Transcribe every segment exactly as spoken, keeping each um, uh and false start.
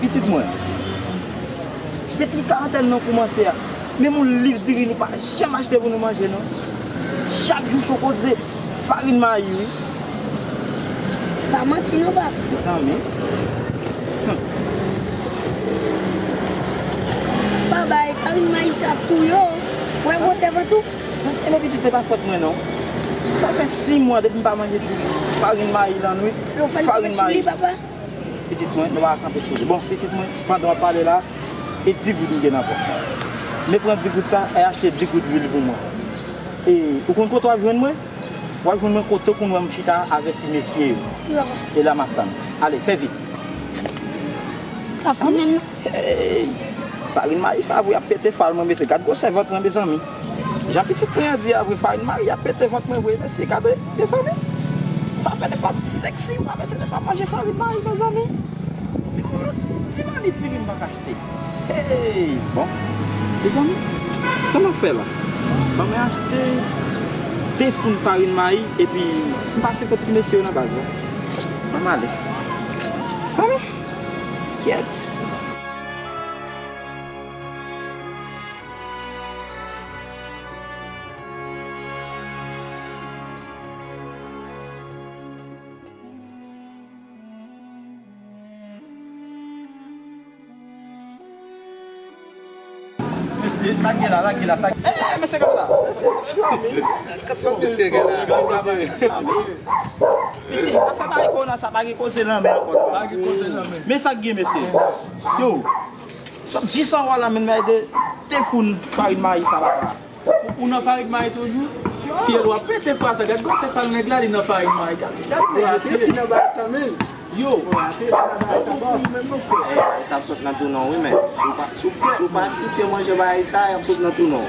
Pitit mwen, depi karantèn nan koumanse a, menm yon liv diri nou pa janm achte pou nou manje non. Chak jou se yon koze farin mayi wi. Pa manti non papa. Mezanmi. Papa, e farin mayi sa ap touye w. Wè gwosè vant ou. Ebyen pitit, se pa fòt mwen non. Sa fè sis mwa depi m pa manje farin mayi lan wi. Farin mayi. Pitit mwen, nou pa kanpe sou li. Bon, pitit mwen, pandan w ap pale la, e di goud ou gen nan pòch la. Men pran di goud sa, e achte di goud lwil pou mwen. E ou konn kote w ap jwenn mwen? W ap jwenn mwen kote w konn wè m chita avè ti mesye yo. Wi, papa. E la m ap tann. Ale, fè vit. Pa fè menm non. Hey! Farin mayi sa vre ap pete fal mwen mesye. Gad gwosè vant mwen mezanmi. Jan pitit mwen an di a vre, farin mayi ap pete vant mwen vre mesye. Gade, mezanmi. Sa fè nenpòt senk sis mwa mesye, m pa manje farin mayi mezanmi. Ti mamit diri m pa ka achte. Hey! Bon. Mezanmi, sa m ap fè la? Ban mwen achte de foun farin mayi epi m pase kot ti mesye yo nan baz la. Ban m ale. Mezanmi. Kyèt. Mesye, lage la, lage la, sa. Eh, mesye, gade la. Mesye, kat san mesye gen la. Mesye, afè bagay kowona sa pa gen koze lanmè ankò. Pa gen koze lanmè. Men sa k gen, mesye. Yo, sòt jis anwo a la, men mwen de, de foun farin mayi sa la. Ou, ou nan farin mayi toujou? Fyèl w ap pete fwa sa. Gad gwosè fal nèg la, li nan farin mayi. Gad, gad nèg yo. Yo. Menm nou fè. Sa ap sot nan tou non wi men. Si w pa, si w, si w pa kite manje bagay sa, y ap sot nan tou non.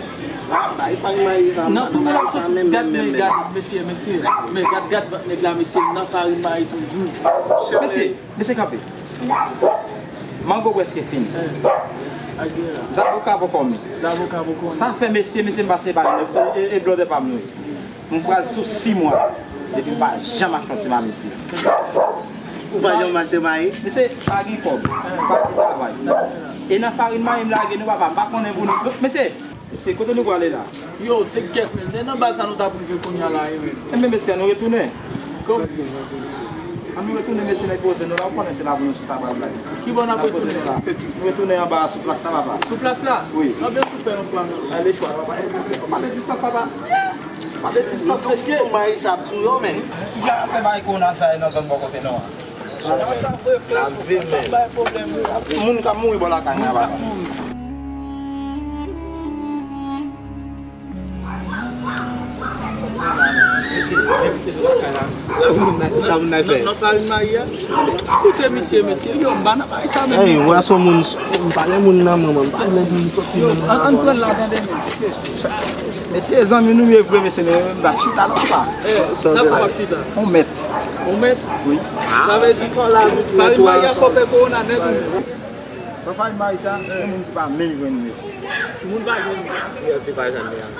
Bay farin mayi sa. Nan tou non l ap sot. Gad men, gad mesye, mesye. Men gad, gad vant nèg la mesye, nan farin mayi toujou. Mesye, mesye kanpe. Mango prèske fini. Zaboka poko mi. Zaboka poko mi. Sa fè mesye, mesye m pase ba e, e, e blòdè pa m nou ye. M pral sou sis mwa depi m pa janm achte yon ti mamit diri. Ou pa janm achte mayi? Mesye, pa gen kòb, pa gen travay. E nan farin mayi m lage nou papa, m pa konnen pou nou. Mesye, mesye, kote nou prale la? Yo, se kèt men, lè nan baz sa nou t ap rive kounye a la, e men. Enben mesye, nou retounen. Kòm? An nou retounen mesye nan poze nou la, ou konnen se la pou nou sou tab la. Ki bò n ap retounen? Nou retounen anba sou plas la papa. Sou plas la? Wi. Anben sou fè yon fwa non. Ale chwa papa. Pa de distans papa. Pa de distans mesye. Mayi sa ap sou yo men. Jan afè bay kowona sa e nan zòn bò kote nou an. Sa vre frè, sa bay pwoblèm. Moun k ap mouri bò lakay mwen papa. Sa moun nan fè? Nan farin mayi a. Koute misye, mesye. Yo, m pa nan bagay sa menm. Ey, w wè se yon moun, m pale moun nan manman, m pa vle di m soti nan. Ann pran l la, tande men. Mesye, zanmi nou ye vre, mesye, men m ap chita la papa. Sa fè w ap chita? On mèt. On mèt? Wi. Sa vle di, farin mayi a fè w pè kowona nèt ou. Papa l bay sa, gen moun ki pa menm jwenn li. Moun pa jwenn li. Yo, se pa jan li an.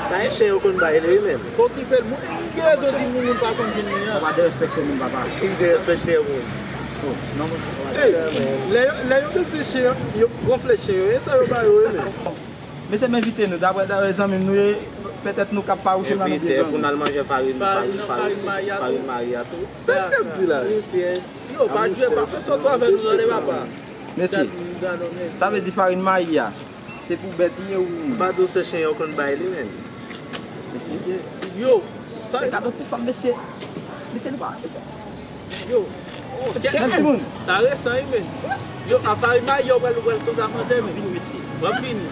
Sa e chen yo konn bay li wi menm. Okipe l, moun ki rezon di moun, moun pa konn jwenn li an. Ou pa derespekte moun papa. Ki derespekte moun? Lè yo, lè yo bezwen chen, yo gonfle chen yo, e sa yo ba yo wi menm. Mesye m envite nou, daprè, daprè zanmi m nou ye, petèt nou k ap fawouche nan nou pye zanmi. Pou n al manje farin, farin, farin, farin mari a tou. Sa misye ap di la? Yo, pa jwe, pa fè sòt avè nou tande papa. Mesye, sa vle di farin mayi a, se pou bèt li ye ou? M pa di w se chen yo konn bay li menm. Mesye. Yo, se kado ti fanm, mesye. Mesye, nou pa, mesye. Yo. Kèt timoun. Sa resan wi men. Yo, sa farin mayi yo pral, pral konsa manzè men. W ap fini.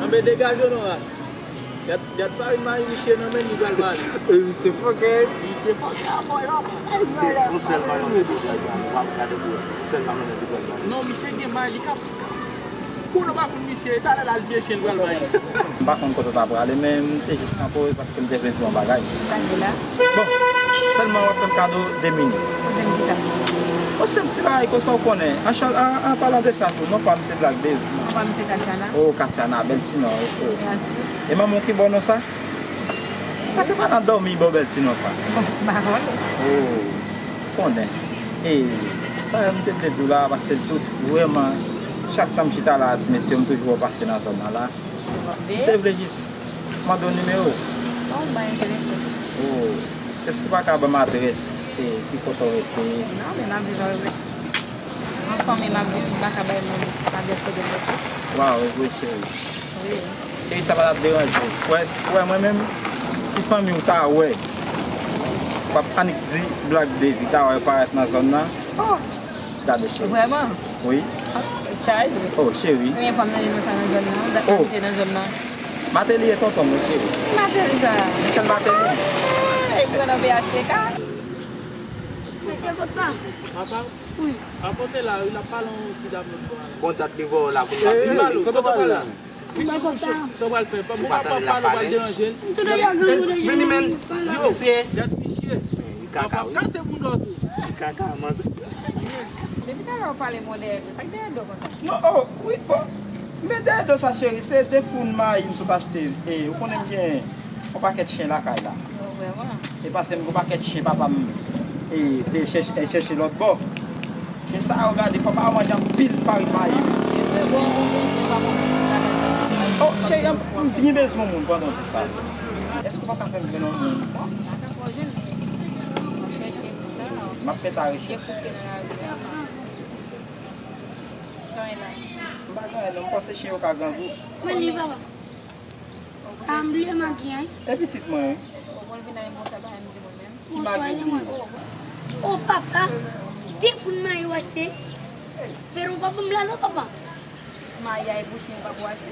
Anben degaje w non ras. Gad, gad farin mayi misye nan men li pral pale. E misye fòkè. Misye fòkè a boy la. Yon sèl mayonet li pral pale. W ap gade pou wè. Yon sèl mayonet li pral pale. Non, misye gen mayi li k ap Konnen w pa konn misye, e talè l al byen chen l pral bay. M pa konn kote w ta prale, men m te jis kanpe w paske m te vle di w yon bagay. Sa k gen la? Bon, sèlman w ap fè m kado de minit. Ou fè m di sa. Bon, se yon ti bagay konsa w konnen. An chan, an, an palan de sa tou, non pa m se Black Dave. Non pa m se Katiana. Oh, Katiana, bèl ti non. Oh. Mèsi. E manman w ki ba w non sa? Paske pa nan dòmi ba w bèl ti non sa. M pa konnen. Oh, konnen. E sa yo m te vle di w la, pase l tout, vrèman, chak tan m chita la a, ti mesye, m toujou wè w pase nan zòn nan la. M te vle jis mande w nimewo w. Non, m pa enterese. Oh, èske w pa ka ban m adrès e ki kote w rete? Non, men m ap viv avèk, an fanmi m ap viv, m pa ka bay moun adrès kote m rete. Waw, e vre, cheri. Wi. Cheri, sa pa t ap deranje w. Ou wè, ou wè mwen menm, si fanmi w ta wè, w ap annik di Black Dave, li ta wè parèt nan zòn nan. Oh! Gade, cheri. Vrèman? Wi. Chay. Oh, cheri. Premye fwa m nan jwenn sa nan zòn nan, dat m abite nan zòn nan. Mateli e tonton mwen, cheri. Ki Mateli sa? Michel Mateli. Ah, epi nan P H T K. Mesye, kot pa? Papa? Wi. Apote la, wi, l ap pale yon ti dam lòt bò a la. Bon, dat li voye w la pou l pa vini. Kote w pale la? Vin nan kòb sa. Sa w pral fè? Ou pa tande l ap pale? Vini, men. Yo, mesye. Dat misye. Li kaka, wi. Kase moun dòt ou. Li kaka, manzè. Depi talè w pale mwen dèyè do. Sa k dèyè do konsa? Non, oh, wi, bon. Men dèyè do sa, cheri, se de foun mayi m sot achte. E, ou konnen m gen yon pakèt chen lakay la. Oh, vrèman? E pase m gen yon pakèt chen papa m, e, te chèche, e, chèche lòt bò. Chen sa yo, gade, fò pa yo manje anpil farin mayi, wi. E vre, bon, ou gen chen pa konn. Oh, cheri, m, m byen bezwen yon moun pandan w di sa. Èske w pa ka fè m jwenn yon moun? M ap fè ta rechèch. M pa gen anyen non, m panse chen yo ka grangou. Men li, papa. Sa m bliye m gen. E pitit mwen, wi. Bonswa, e mwen. O papa, de foun mayi w achte. Pero w pa ban m lajan, papa. Mayi a e pou chen, pa pou achte.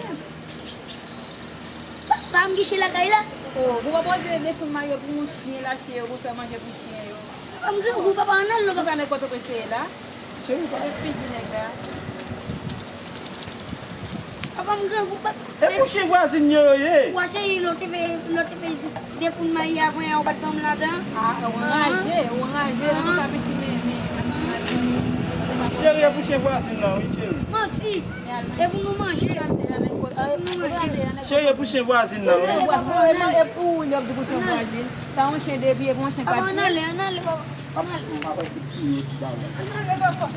Papa, m gen chen lakay la. O, ou pa poze de foun mayi yo pou yon chen, l achte yo pou fè manje pou chen yo. Papa, m grangou, papa, ann al non, papa. Ou pa nan kote w prese la? Cheri, pa. Gade figi nèg la. Papa, m grangou, papa. E pou chen vwazin yo yo ye? Wa cheri, lè w te fè, lè w te fè de foun mayi a, kounye a ou pa t ban m lajan? A, ou anraje, ou anraje, an tou ka pitit men, men. Cheri, e pou chen vwazin nan, wi, cheri. Manti. E pou nou manje. E pou nou manje. Cheri, e pou chen vwazin nan, wi. E pou ou, li ap di pou chen vwazin. Sa yon chen de pye, pou yon chen kat pye. Papa, ann ale, ann ale, papa. Ann ale. Ann ale, papa.